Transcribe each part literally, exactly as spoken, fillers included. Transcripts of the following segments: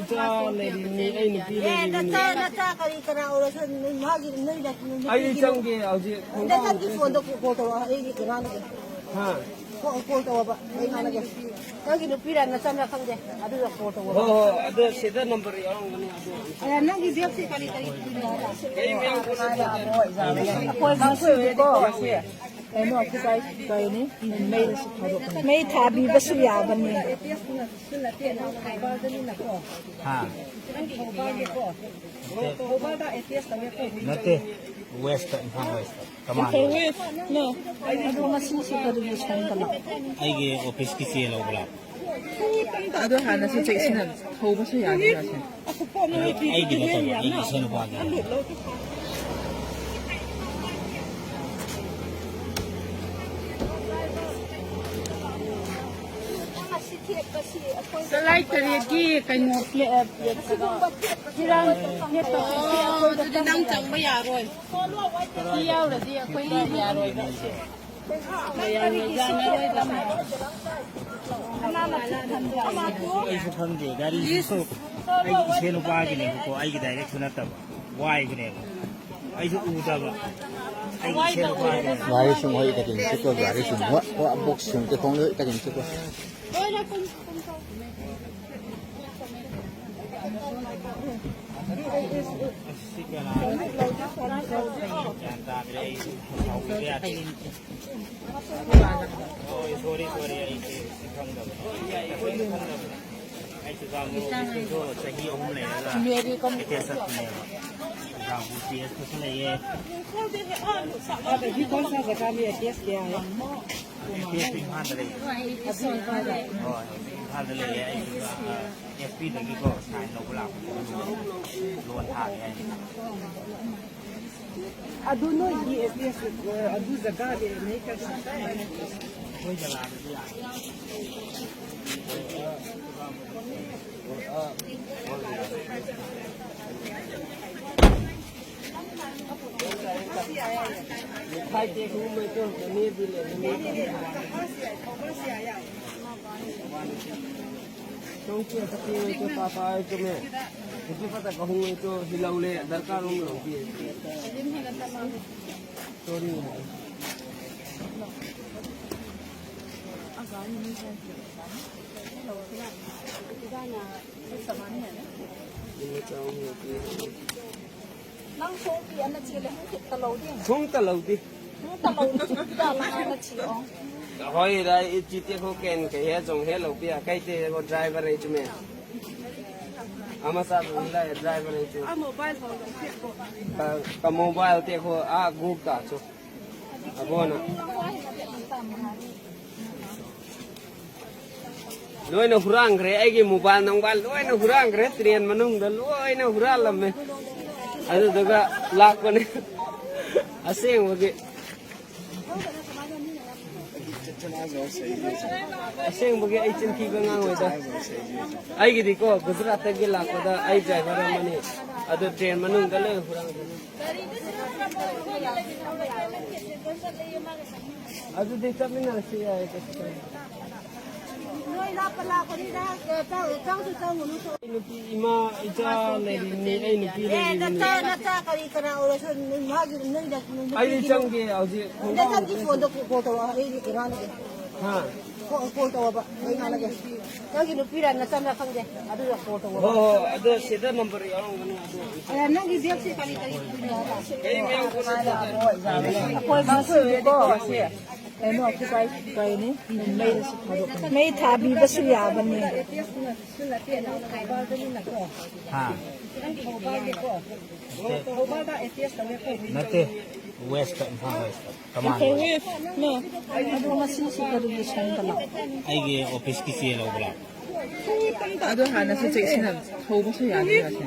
ꯏꯆꯥ ꯂꯩꯔꯤꯕꯅꯤ, ꯑꯩ ꯅꯨꯄꯤ ꯑꯦ, ꯂꯩꯔꯤꯕꯅꯤ꯫ ꯅꯆꯥ, ꯅꯆꯥ ꯀꯔꯤ ꯀꯔꯥ ꯑꯣꯏꯔꯁꯨ ꯅꯨ-, ꯃꯥꯒꯤ ꯅꯨ-, ꯅꯨ-, ꯑꯩ ꯅꯨꯄꯤꯒꯤ ꯆꯪꯒꯦ ꯍꯧꯖꯤꯛ ꯈꯣꯡꯒ꯭ꯔꯥꯎ ꯅꯆꯟꯒꯤ ꯑꯝꯇ ꯐꯣꯟꯗꯣ ꯁꯦꯠꯀꯦ꯫ ꯀꯣꯜ ꯇꯧꯔꯛꯑꯣ, ꯑꯩꯒꯤ ꯀꯅꯥꯅꯣ? ꯍꯥ? ꯀꯣꯜ, ꯀꯣꯜ ꯇꯧꯑꯣꯕ, ꯑꯩ ꯉꯥꯡꯅꯒꯦ꯫ ꯅꯪꯒꯤ ꯅꯨꯄꯤꯔ ꯅꯆꯟꯔ ꯈꯪꯗꯦ, ꯑꯗꯨꯒ ꯀꯣꯜ ꯇꯧꯑꯣꯕ꯫ ꯍꯣꯏ, ꯍꯣꯏ, ꯑꯗꯨ ꯁꯤꯗ ꯅꯝꯕꯔ ꯌꯥꯎꯔꯝꯒꯅꯤ, ꯑꯗꯨ ꯑꯝꯇ ꯑꯦ, ꯅꯪꯒꯤ ꯕꯦꯒꯁꯦ ꯀꯔꯤ ꯀꯔꯤ ꯄꯨꯔꯤꯅꯣ ꯍꯥꯏꯕ? ꯀꯔꯤꯝ ꯌꯥꯎꯕ ꯅꯠꯇꯦ꯫ ꯑꯩꯈꯣꯏ ꯉꯁꯤꯗꯤꯀꯣ, ꯀꯩꯅꯣ, ꯑꯩꯈꯣꯏ ꯀꯩꯅꯤ? ꯃꯩ, ꯃꯩ ꯊꯥꯕꯤꯕꯁꯨ ꯌꯥꯕꯅꯤ꯫ ꯍꯥ? ꯅꯠꯇꯦ, ꯋꯦꯁꯇ, ꯏꯝꯐꯥꯜ ꯋꯦꯁꯇ꯫ ꯀꯃꯥꯟ꯫ ꯑꯗꯣ ꯉꯁꯤꯁꯤ ꯀꯔꯤꯒꯤ ꯁꯣꯝꯗꯅꯣ? ꯑꯩꯒꯤ ꯑꯣꯐꯤꯁꯀꯤ ꯆꯦ ꯂꯧꯕ꯭ꯔꯥ? ꯑꯗꯣ ꯍꯥꯟꯅꯁꯨ ꯆꯦꯛꯁꯤꯟꯅ ꯊꯧꯕꯁꯨ ꯌꯥꯗꯦ ꯁꯦ꯫ ꯑꯩꯒꯤ ꯅꯠꯇꯕ, ꯑꯩꯒꯤ ꯏꯆꯦ ꯅꯨꯄꯥꯒꯤ꯫ ꯆꯂꯥꯏ ꯇꯔꯦꯠꯀꯤ ꯀꯩꯅꯣ ꯐ꯭ꯂꯦ-, ꯑ, ꯐꯤꯔꯥꯡ ꯐ꯭ꯂꯦꯠ ꯇꯧꯕꯁꯦ ꯑꯩꯈꯣꯏꯗ ꯑꯗꯨꯗꯤ ꯅꯪ ꯆꯪꯕ ꯌꯥꯔꯣꯏ꯫ ꯁꯤ ꯌꯥꯎꯔꯗꯤ ꯑꯩꯈꯣꯏ ꯌꯥꯔꯣꯏꯕ꯫ ꯃꯌꯥꯝꯅ ꯌꯥꯅꯔꯣꯏꯗꯕ꯫ ꯑꯩꯁꯨ ꯈꯪꯗꯦ, ꯒꯥꯔꯤꯁꯤꯁꯨ ꯑꯩꯒꯤ ꯏꯆꯦ ꯅꯨꯄꯥꯒꯤꯅꯦꯕꯀꯣ, ꯑꯩꯒꯤ ꯗꯥꯏꯔꯦꯛꯁꯨ ꯅꯠꯇꯕ, ꯋꯥꯏꯕꯅꯦꯕ꯫ ꯑꯩꯁꯨ ꯎꯗꯕ꯫ ꯑꯩꯒꯤ ꯏꯆꯦ ꯅꯨꯄꯥꯒꯤꯅꯦ꯫ ꯒꯥꯔꯤ ꯁꯨꯝ ꯍꯣꯏ ꯏꯇꯥ ꯀꯤꯡ ꯆꯤꯛꯄ, ꯒꯥꯔꯤ ꯁꯨꯝ ꯍꯣꯏ, ꯍꯣꯏ, ꯕꯣꯛꯁ ꯁꯨꯝ ꯇꯦ ꯈꯣꯡ ꯏꯇꯥ ꯀꯤꯡ ꯆꯤꯛꯄ꯫ ꯑꯁ, ꯁꯤ ꯀꯅꯥ? ꯒ꯭ꯌꯥꯟ ꯇꯥꯗ꯭ꯔꯦ ꯑꯩ꯫ ꯁꯥꯎꯕꯤꯕ ꯌꯥꯗꯦ꯫ ꯍꯣꯏ, ꯁꯣꯔꯤ, ꯁꯣꯔꯤ, ꯑꯩ ꯁꯤ ꯈꯪꯗꯕꯅꯦ꯫ ꯑꯩ ꯆꯨꯔꯆꯥꯟꯄꯨꯔ ꯑꯣꯐꯤꯁꯇꯁꯨ ꯆꯍꯤ ꯑꯍꯨꯝ ꯂꯩꯔꯒ ꯑꯦꯇꯦꯁ ꯆꯠꯄꯅꯦꯕ꯫ ꯆꯨꯔꯆꯥꯟꯄꯨꯔ ꯄꯤ ꯑꯦꯁꯇꯁꯨ ꯂꯩꯌꯦ꯫ ꯑꯦꯇꯦꯁꯇꯤ ꯏꯝꯐꯥꯜꯗ ꯂꯩꯌꯦ꯫ ꯍꯣꯏ, ꯍꯧꯖꯤꯛ ꯏꯝꯐꯥꯜꯗ ꯂꯩꯌꯦ꯫ ꯑꯩ ꯁꯤꯗ, ꯑ, ꯑꯦꯁ ꯄꯤꯗꯒꯤꯀꯣ ꯁꯥꯏꯟ ꯂꯧꯕ ꯂꯥꯛꯄꯅꯦ꯫ ꯂꯣꯟ ꯊꯥꯒꯦ ꯍꯥꯏꯅ꯫ ꯑꯗꯨ ꯅꯣꯏꯒꯤ ꯑꯦꯗ꯭ꯔꯦꯁ, ꯑꯗꯨ ꯖꯒꯥꯗꯤ ꯂꯩ ꯀꯩꯁꯨ ꯑꯩꯈꯣꯏ ꯖꯒꯥꯗꯗꯤ ꯌꯥꯔꯦ꯫ ꯅꯪ ꯆꯦ ꯆꯠꯄꯤꯉꯩꯗꯣ ꯄꯥꯄꯥ ꯑꯩ ꯆꯨꯝꯃꯦ꯫ ꯅꯨꯄꯤ ꯐꯠꯇ ꯀꯍꯨꯝꯉꯩꯗꯣ ꯍꯤꯜꯍꯧꯂꯦ, ꯗꯔꯀꯥꯔ ꯑꯃ ꯂꯧꯕꯤ꯫ ꯁꯣꯔꯤ꯫ ꯏꯟꯅ ꯆꯥꯎ ꯅꯨꯄꯤ꯫ ꯅꯪ ꯁꯣꯝꯒꯤ ꯑꯃ ꯆꯦꯜꯂꯦ, ꯍꯪꯆꯤꯠꯇ ꯂꯧꯗꯦ꯫ ꯁꯣꯝꯇ ꯂꯧꯗꯦ꯫ ꯍꯣꯏ, ꯔꯥꯏ, ꯏꯆꯤ ꯇꯦꯛꯈꯣ ꯀꯦꯟ ꯀꯩ ꯍꯦ ꯆꯣꯡ ꯍꯦ ꯂꯧꯕꯤ ꯌꯥ, ꯀꯩ ꯇꯦꯛꯈꯣ driver ꯍꯩ ꯆꯨꯝꯃꯦ꯫ ꯑꯃ ꯆꯥ ꯂꯨ ꯂꯥꯏ driver ꯍꯩ ꯆꯨꯝꯃꯦ꯫ ꯀ-, ꯀ mobile ꯇꯦꯛꯈꯣ ꯑꯥ ꯒꯨꯛ ꯇꯥ ꯆꯨ꯫ ꯑꯕꯣꯅ꯫ ꯂꯣꯏꯅ ꯍꯨꯔꯥꯟꯈ꯭ꯔꯦ, ꯑꯩꯒꯤ mobile ꯅꯨꯡꯕꯥꯏꯜ ꯂꯣꯏꯅ ꯍꯨꯔꯥꯟꯈ꯭ꯔꯦ, train ꯃꯅꯨꯡꯗ ꯂꯣꯏꯅ ꯍꯨꯔꯥꯜꯂꯝꯃꯦ꯫ ꯑꯗꯨꯗꯨꯒ ꯂꯥꯛꯄꯅꯦ꯫ ꯑꯁꯦꯡꯕꯒꯤ꯫ ꯑꯁꯦꯡꯕꯒꯤ ꯑꯩ ꯆꯤꯟꯊꯤꯕ ꯉꯥꯡꯉꯣꯏꯗ꯫ ꯑꯩꯒꯤꯗꯤꯀꯣ, ꯒꯨꯖꯔꯥꯠꯇꯒꯤ ꯂꯥꯛꯄꯗ ꯑꯩ driver ꯑꯃꯅꯤ꯫ ꯑꯗꯨ train ꯃꯅꯨꯡꯗ ꯂꯣꯏ ꯍꯨꯔꯥꯟꯈ꯭ꯔꯦ꯫ ꯑꯗꯨꯗꯤ ꯆꯠꯃꯤꯟꯅꯔꯁꯤ ꯌꯥꯏ, ꯀꯩꯁꯨ ꯀꯥꯏꯗꯦ꯫ ꯅꯣꯏ ꯂꯥꯞꯄ ꯂꯥꯛꯄꯅꯤꯅ, ꯆꯪ-, ꯆꯪꯁꯨ ꯆꯪꯉꯨꯅꯨ꯫ ꯑꯩ ꯅꯨꯄꯤ ꯏꯃꯥ ꯏꯆꯥ ꯂꯩꯔꯤꯅꯤ, ꯑꯩ ꯅꯨꯄꯤ ꯑꯦ, ꯂꯩꯔꯤꯅꯤ꯫ ꯅꯆꯥ, ꯅꯆꯥ ꯀꯔꯤ ꯀꯔꯥ ꯑꯣꯏꯔꯁꯨ ꯅꯣꯏ ꯃꯥꯒꯤ, ꯅꯣꯏ ꯅ-, ꯅꯣꯏ ꯅꯆꯟꯒꯤ ꯅꯨꯄꯤꯒꯤ ꯍꯧꯖꯤꯛ ꯅꯆꯟꯒꯤ ꯐꯣꯟꯗꯣ call ꯇꯧꯔꯛꯑꯣ, ꯑꯩ ꯉꯥꯡꯅꯒꯦ꯫ ꯍꯥ? Call, call ꯇꯧꯑꯣꯕ, ꯑꯩ ꯉꯥꯡꯅꯒꯦ꯫ ꯅꯪꯒꯤ ꯅꯨꯄꯤꯔ ꯅꯆꯟꯔ ꯈꯪꯗꯦ, ꯑꯗꯨꯗ call ꯇꯧꯑꯣꯕ꯫ ꯍꯣꯏ, ꯍꯣꯏ, ꯑꯗꯨ ꯁꯤꯗ number ꯌꯥꯎꯔꯝꯒꯅꯤ, ꯑꯗꯨ꯫ ꯑꯦ, ꯅꯪꯒꯤ bagꯁꯦ ꯀꯔꯤ ꯀꯔꯤ ꯄꯨꯔꯤꯅꯣ ꯍꯥꯏꯕ? ꯑꯩ ꯃꯌꯥꯝ ꯄꯨꯔꯛꯑꯦ꯫ ꯑꯩꯈꯣꯏ ꯃꯥꯁꯨꯗꯤꯀꯣ, ꯀꯩꯅꯣ, ꯑꯩꯈꯣꯏ ꯀꯩꯅꯤ, ꯃꯩꯗꯁꯨ ꯊꯥꯗꯣꯛꯄꯅꯤ꯫ ꯃꯩ ꯊꯥꯕꯤꯕꯁꯨ ꯌꯥꯕꯅꯤ꯫ ꯍꯥ? ꯅꯠꯇꯦ, Westꯇ, ꯏꯝꯐꯥꯜ Westꯇ꯫ ꯀꯃꯥꯟ ꯑꯗꯣ ꯉꯁꯤꯁꯤ ꯀꯔꯤꯒꯤ ꯁꯪꯗꯅꯣ? ꯑꯩꯒꯤ officeꯀꯤ ꯆꯦ ꯂꯧꯕ꯭ꯔꯥ? ꯑꯗꯣ ꯍꯥꯟꯅꯁꯨ ꯆꯦꯛꯁꯤꯟꯅ ꯊꯧꯕꯁꯨ ꯌꯥꯗꯦ, ꯌꯥꯗꯦ꯫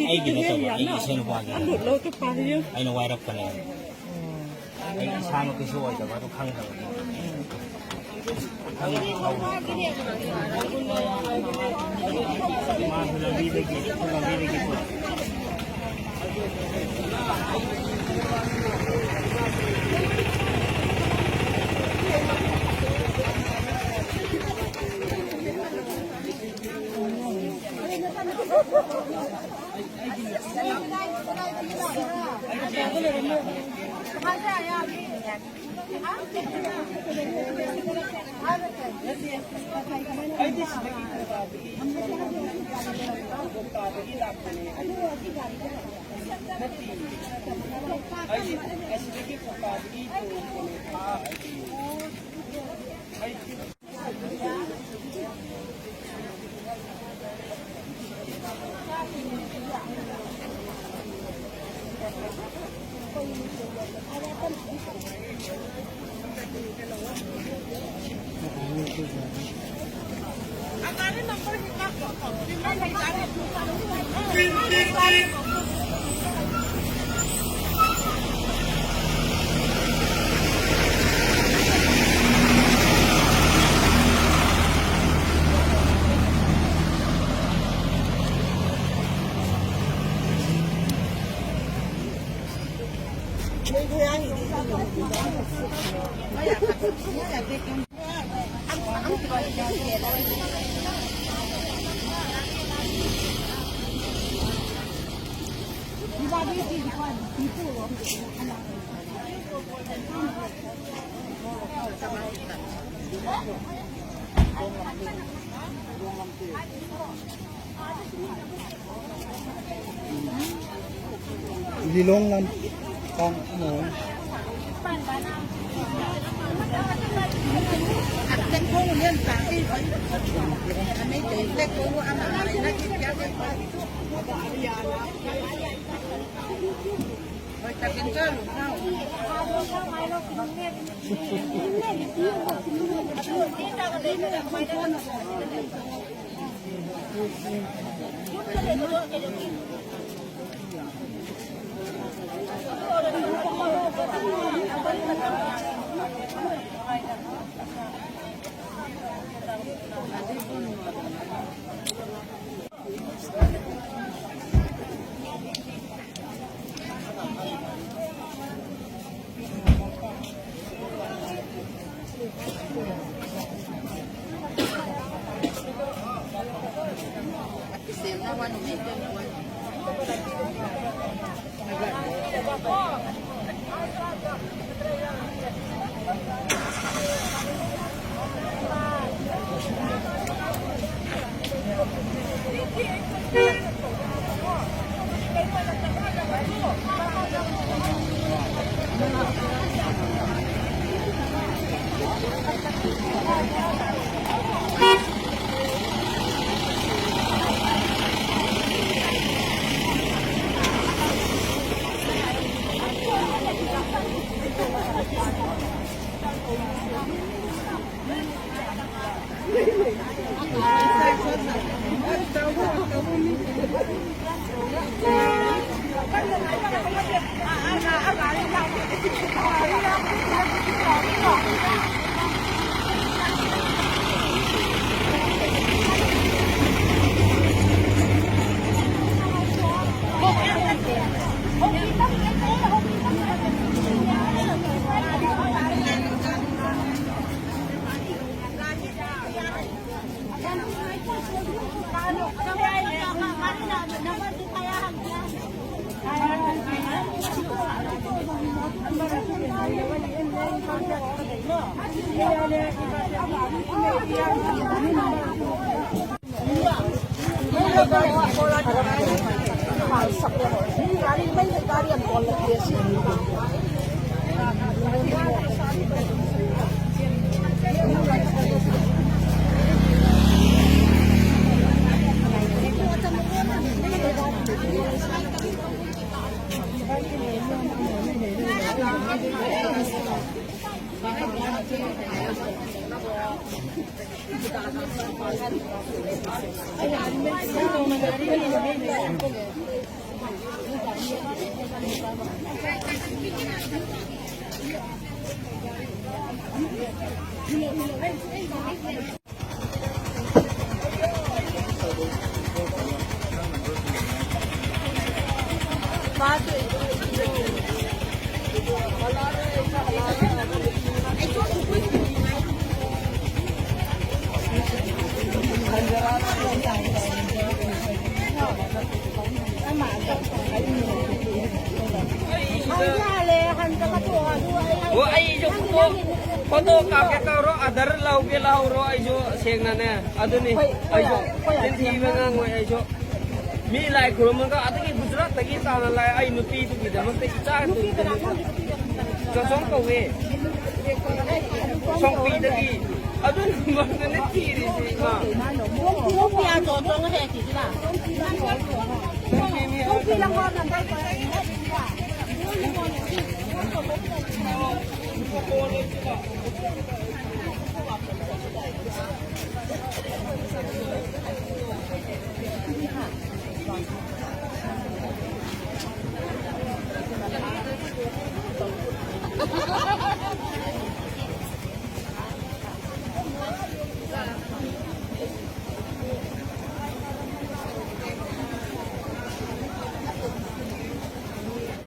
ꯑꯩꯒꯤ ꯅꯠꯇꯕ, ꯑꯩꯒꯤ ꯏꯆꯦ ꯅꯨꯄꯥꯒꯤ꯫ ꯑꯩꯅ ꯋꯥꯏꯔꯛꯄꯅꯦ꯫ ꯑꯩ ꯏꯁꯥꯃꯛꯀꯤꯁꯨ ꯑꯣꯏꯗꯕ ꯑꯗꯨ ꯈꯪꯗꯕ꯫ ꯈꯪꯗꯕ ꯊꯧꯕ꯫ ꯃꯥꯁꯨ ꯂꯝꯕꯤꯗꯒꯤ, ꯂꯝꯕꯤꯗꯒꯤ ꯄꯨꯔꯛꯄ꯫ ꯑꯩꯗꯤ ꯁꯤꯗꯒꯤ ꯀꯣꯇꯥꯗꯒꯤ, ꯀꯣꯇꯥꯗꯒꯤ ꯂꯥꯛꯄꯅꯦ꯫ ꯅꯠꯇꯦ꯫ ꯑꯩꯗꯤ ꯑꯁꯤꯗꯒꯤ ꯀꯣꯇꯥꯗꯒꯤ ꯇꯣꯡꯉꯛꯄꯅꯦ꯫ ꯑꯥ, ꯑꯩꯗꯤ꯫ ꯑꯩ Lilong lang pang ano. ꯌꯥꯔꯦ, ꯍꯟ ꯆꯠꯂ ꯇꯣꯛꯑꯣ꯫ ꯑꯗꯨ ꯑꯩ ꯑꯣ, ꯑꯩꯁꯨ ꯐꯣꯇꯣ, ꯐꯣꯇꯣ ꯀꯥꯞꯀꯦ ꯇꯧꯔꯣ, ꯑꯥꯙꯥꯔ ꯂꯧꯒꯦ ꯂꯧꯔꯣ, ꯑꯩꯁꯨ ꯁꯦꯡꯅꯅꯦ꯫ ꯑꯗꯨꯅꯤ, ꯑꯩꯁꯨ ꯆꯤꯟ ꯊꯤꯕ ꯉꯥꯡꯉꯣꯏ ꯑꯩꯁꯨ꯫ ꯃꯤ ꯂꯥꯏ ꯈꯨꯔꯨꯝꯃꯒ ꯑꯗꯒꯤ ꯒꯨꯖꯔꯥꯠꯇꯒꯤ ꯇꯥꯅ ꯂꯥꯛꯑꯦ꯫ ꯑꯩ ꯅꯨꯄꯤꯗꯨꯒꯤꯗꯃꯛꯇ, ꯏꯆꯥꯗꯨꯒꯤꯗꯃꯛꯇ꯫ ꯆꯣꯆꯣꯡ ꯀꯧꯋꯦ꯫ ꯁꯣꯛꯄꯤꯗꯒꯤ꯫ ꯑꯗꯨꯅ ꯃꯔꯝꯗꯅꯦ ꯊꯤꯔꯤꯁꯦ, ꯏꯃꯥ꯫ ꯅꯣꯡꯄꯤꯌꯥ ꯆꯣꯆꯣꯡ ꯍꯦꯛ ꯁꯤꯁꯤꯅ꯫